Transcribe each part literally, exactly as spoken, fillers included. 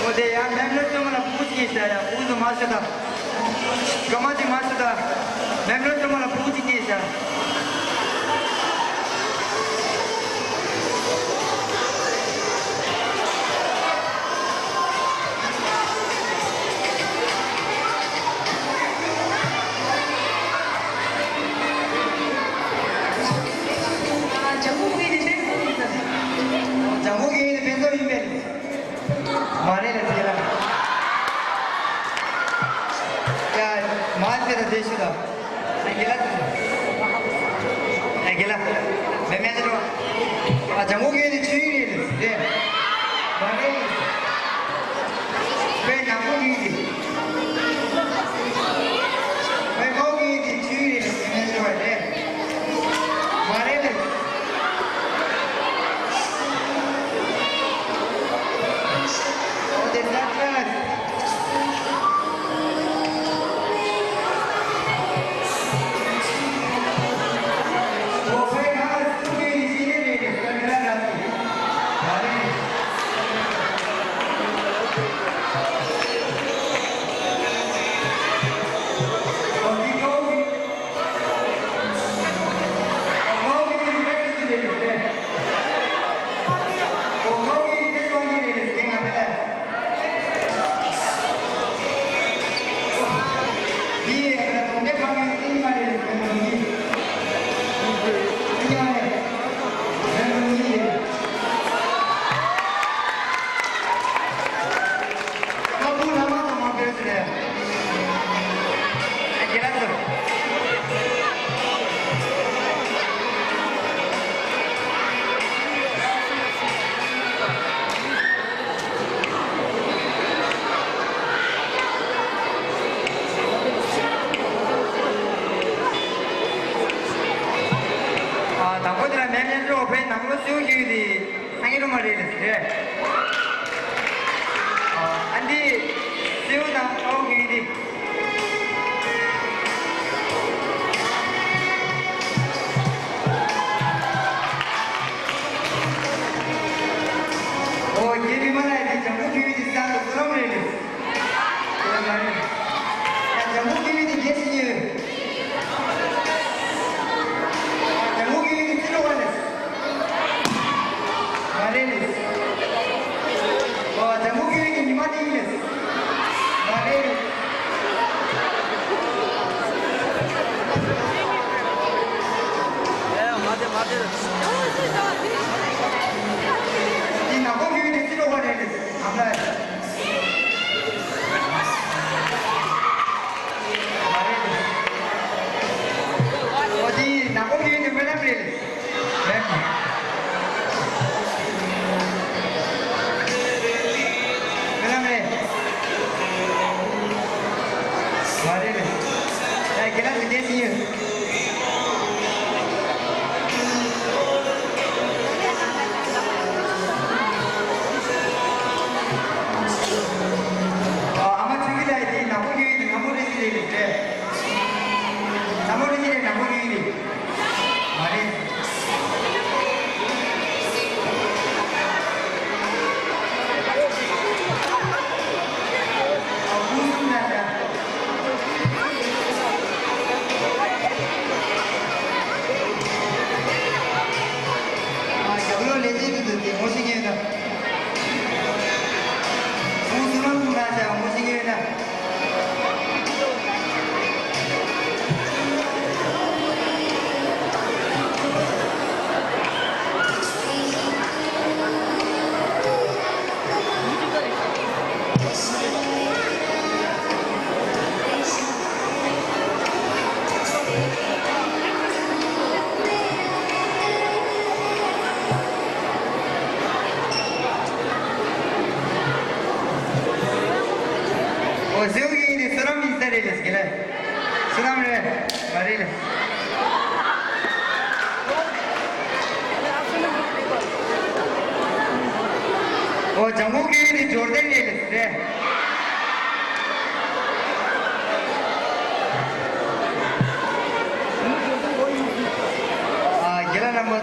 འོ་དེ་ཡང་མེམ་ལོ་ཅོ་མ་ལ་བུ་གཅིག་བྱ་ཡ་བུ་ཟུ་མ་ཤི་ད། སྐར་མ་གཅིག་མ་ཤི་ད། མེམ་ལོ་ཅོ་མ་ལ་བུ་གཅིག་བྱ། ལྗང་ཁུ་གི་ནི་ཕན་ཚུན་ཡིན་པས། ལྗང་ཁུ་གི་ནི་ཕན་ཚུན་ཡིན་པས། མ་རེད་ལ་དེ་ལ། ཡ། མ་དེ་ལ་དེ་ཤི་ད། ཨ་གེ་ལ་དེ། ཨ་གེ་ལ། མེ་མེ་དེ་རོ། ཨ་ལྗང་ཁུ་གི་ནི་ཆུ་ཡིན་རེད་དེ། མ་རེད། པའི་ནག་པོ་གི་དེ། པའི་ཀོ་གི་དེ་ཆུ་ཡིན་རེད་མེ་མེ་དེ་རོ་དེ། མ་རེད་ལ། ཨ། དང་པོ་དེ་ལ་མེ་མེ་ཀྲོ་ཕེ་ནང་ལོ་སེའུ་རྒྱུ་དེ་སང་ཉིན་རུ་མ་རེད་ལ་ཟེར། ཨ་འདི་སེའུ་དང་ཨའུ་རྒྱུ་དེ། ཨོ་རྒྱལ་མི་མ་ལ་ཡ་དེ་ལྗང་ཁུ་རྒྱུ་དེ་སང་དུ་ཀོ་རམ་རེད་ལ། ལྗང་ཁུ་གི་མི་དེ་རྒྱལ་སྲིད་ཡོད། ལྗང་ཁུ་གི་མི་དེ་ཕྱི་ལོགས་པ་རེད། མ་རེད་ལེ། ཨོ་ལྗང་ཁུ་གི་མི་དེ་ཉི་མ་དེ་ཡིན་ལེ། མ་རེད་ལེ། དེ་ནག་པོ་གི་མི་དེ་ཕྱི་ལོགས་པ་རེད་ལེ། ཨ་མ། ཨོ་དེ་ནག་པོ་གི་དེ་སྨོན་ལམ་རེད། སྨོན་ལམ་རེད། མ་རེད། ཨ་ཁྱེད་རང་གི་དེ་སྲིད་ཡོད། ཨ་མ་ཆུང་གི་ལ་ཡི་དེ་ནག་པོ་གི་དེ་སྔ་མོ་རེད་ཟེར་རེད་ལེ།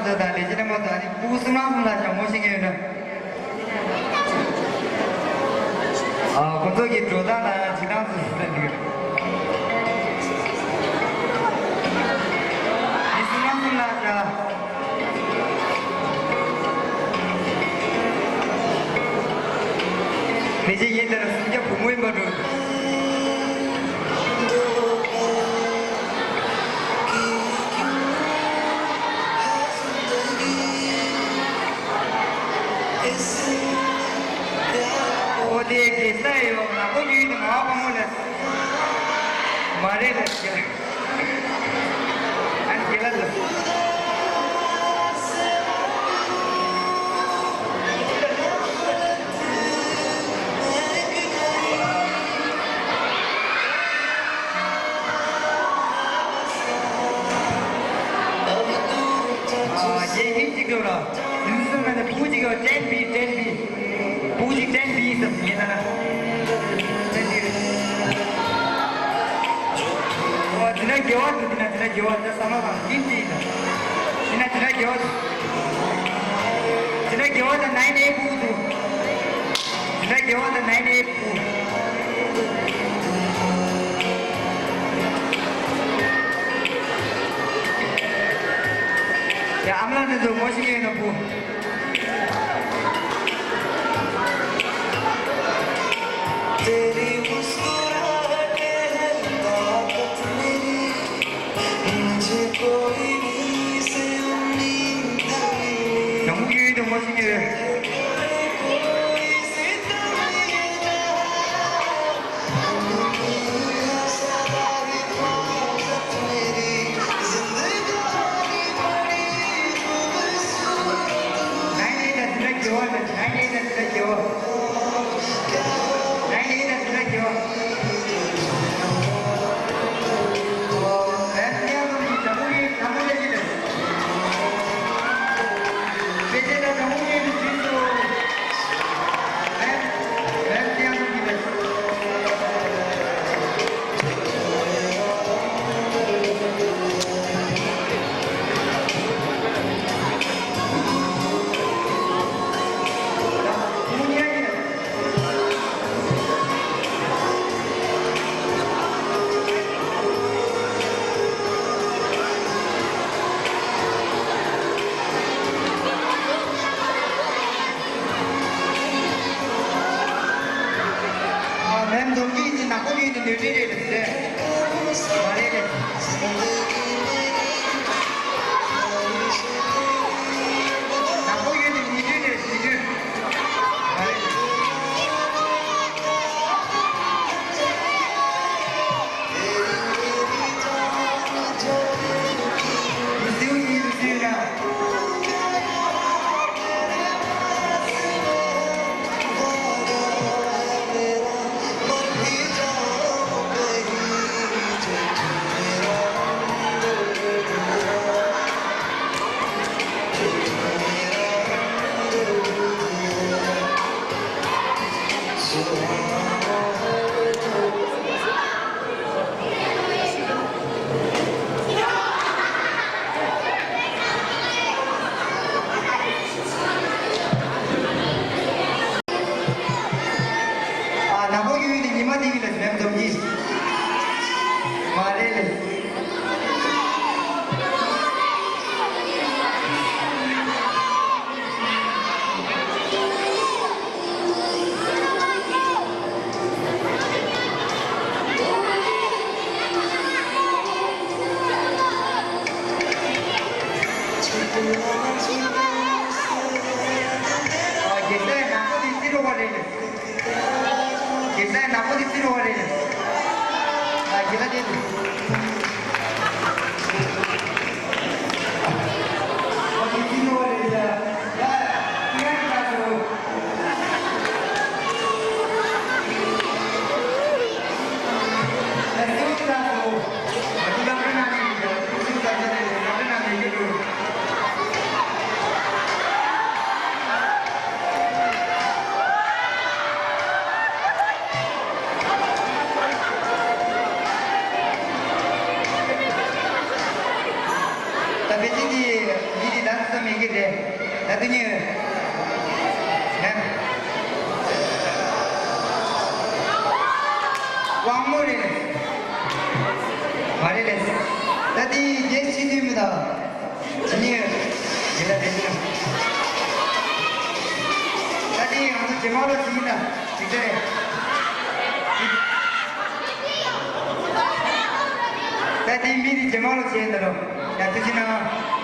ཚོ་དང་ལས་བྱེད་རྣམ་པ་ཚོ་ཨ་ནི་སྤུ་གུ་གསུམ་ལང་གསུམ་ལ་ཞྭ་མོ་ཤེས་མཁན་ཡོད་ན། ཨ། ཁོ་ཚོ་གི་འགྲོ་སྟངས་དང་བྱེད་སྟངས་ཚོ་ཞུ་ས་འདུག་མི་གསུམ་ལང་གསུམ་ལ་ཞྭ། ཕལ་ཆེར་ངས་ལྟར་སུམ་བརྒྱ་བུ་མོ་ཡིན་པ་འདྲ། ཨོ་དེ་དགེ་ས་ཡོད་ང་ཁོ་ཡུལ་དུ་ང་བ་མོ་ལ། མ་རེད་ལ་ཞེས། ཨ་ནི་དགེ་ལ་ལ། ཨ། རྒྱལ་ཡིན་གཅིག་འགྲོ་ར། ཡུལ་སུ་མ་ནི་བུ་གཅིག་གོ་ཏྲེན་བི་ཏྲེན་བི། བུ་གཅིག་ཏྲེན་བི་ཟེར་ངེས་ན། ཏྲེན་བི། ཨོ་དེ་ན་དགེ་བ་འདུག་དེ་ན་དེ་ན་དགེ་བ་ད་ས་མ་བ་ཡིན་གཅིག་ད། དེ་ན་དེ་ན་དགེ་བ་འདུག་དེ་ན་དགེ་བ་ད་ནའི་ནའི་བུ་འདུག་དེ་ན་དགེ་བ་ད་ནའི་ནའི་བུ། ཡ་ཨ་མ་ལགས་འདི་ཚོ་ངོ་ཤེས་མཁན་ཡོད་ན་བུ། तेरी मुस्कुराहट है ताकत मेरी, मुझे कोई भी से उम्मीद नहीं। ཡང་མུ་ཡུལ་དུ་ངོ་ཤེས་མཁན་ཡོད། ཨ། མེམ་འཛོམས་སྐྱིད་ཀྱི་ནག་པོ་ཡིན་ནི་ནུས་ཁྲིད་རེད་ཟེར། མ་རེད་རེད། ནག་པོ་ཡིན་ནི་ནུས་ཁྲིད་རེད་ནུས་ཁྲིད། མ་རེད། ཨ། ནག་པོ་ཡོད་ཡོད་དེ་ཉི་མ་དེ་གི་ལ་མེམ་འཛོམས་ཀྱི། མ་རེད་ལེ། ཨ། དགེ་རྒན་ནག་པོ་དེ་ཕྱི་རུ་བ་རེད། དགེ་རྒན་ནག་པོ་དེ་ཕྱི་རུ་བ་རེད། ཨ། དགེ་རྒན་དེ། ཨ། དེ་ཕྱི་རུ་བ་རེད་ཡ། ཡ། ཡ། ཡ། ད་བེ་ཅིན་གྱི་མི་དེ་ད་ མེད་ཀྱི་རེད། ད་དུ་ཉེ། ཧེ། དབང་མོ་རེད། མ་རེད་ལས། ད་དེ་རྒྱལ་སྤྱི་འཐུས་མི་དང་། ཇི་ཉེ། དེ་ལ་དེ་ཉེ། ད་དེ་ང་ཚོ་ཇེ་མང་ལ་ཕྱིན་ན་འགྲིག་ས་རེད། ད་དེ་མི་དེ་ཇེ་མང་ལ་ཕྱིན་ད་རོ། ཡ་ཐུགས་རྗེ་གནང་།